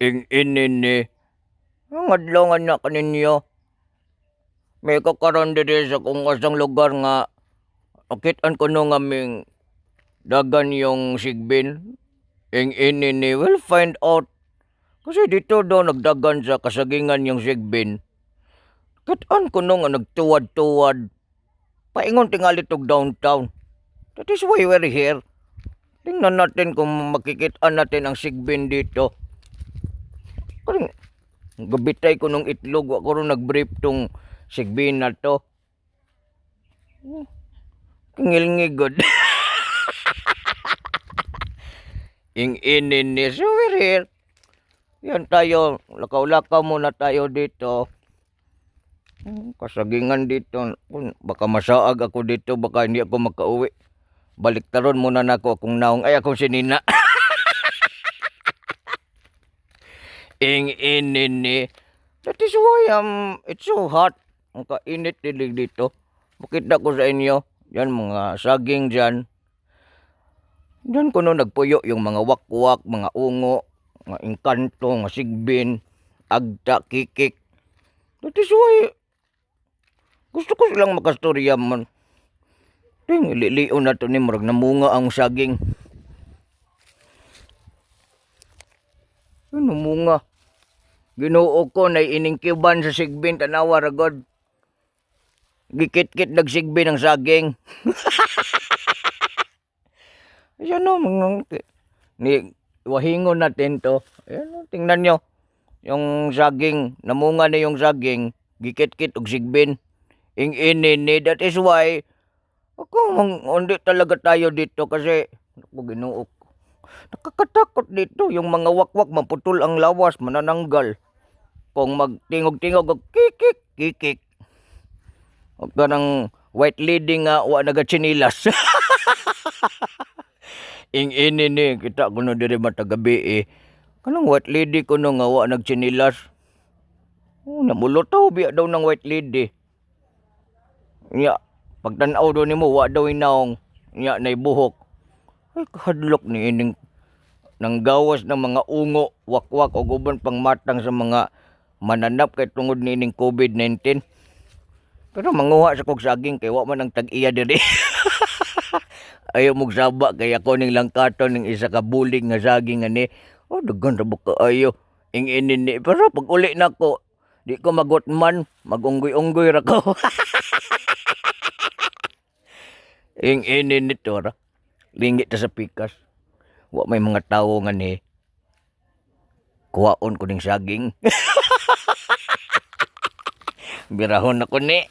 Ing inini, ang adlongan na kaninyo. May kakaroon diri sa kung asang lugar nga akitan ko no nga ming dagan yung sigbin. Ing inini, we'll find out. Kasi dito daw nagdagan sa kasagingan yung sigbin. Kitaan ko no nga nagtuwad-tuwad. Paingon tingali tog downtown. That is why we're here. Tingnan natin kung makikitaan natin ang sigbin dito. Karing gabitay ko nung itlog, wa ko rin nag-brief tong sigbin na to. Kingil-ngigod. Ing inin ni, so we're here. Yan tayo, lakaw-lakaw muna tayo dito. Kasagingan dito. Baka masaag ako dito, baka hindi ako makauwi. Baliktaron muna na ako akong naong. Ay, akong sinina. Ing inin ni. That is why it's so hot. Ang kainit dilig dito. Makita ko sa inyo. Yan mga saging dyan. Diyan ko no nagpuyo yung mga wakwak, mga ungo, mga engkanto, mga sigbin, agta, kikik. That is why gusto ko silang makastorya man. Ting, lilion na to ni marag namunga ang saging. Ano munga? Ginoo ko na iningkiban sa sigbin, tanawa ragod. Gikit-kit nagsigbin ang saging. Ayan o, ni wahingon natin to. Ayan o, tingnan nyo. Yung saging, namunga na yung saging, gikit-kit og sigbin. Ing inini, that is why, hindi talaga tayo dito kasi, ako ginoo ko. Nakakatakot dito, yung mga wakwak, maputol ang lawas, manananggal. Kung magtingog-tingog, kikik, kikik. Huwag ka ng white lady nga, wa nagatsinilas. Ing inini, kita ko no diri matagabi eh. Kanang white lady ko no nga wa nagtsinilas. Oh, namulutaw biya daw ng white lady. Nya, pagtanaw daw nimo wa daw inaong. Nya, naibuhok. Ay, kahadlok ni ining nang gawas ng mga ungo, wakwak o guban pang matang sa mga mananap kay tungod ni ining COVID-19. Pero manguha sa kog saging kay wa man ang tag-iya diri. Ayaw mong saba kaya ko ning langkaton ng isa ka bulig nga saging ani. Oh, dagan ra ba kaayo. Ing inini. Pero pag uli na ko, di ko magutman, magunggoy-unggoy ra ko. Ing inini to ra. Lingit ta sa pikas. Wa may mga tawo nga ni. Kuwaon ko ning saging. Birahon ako ni.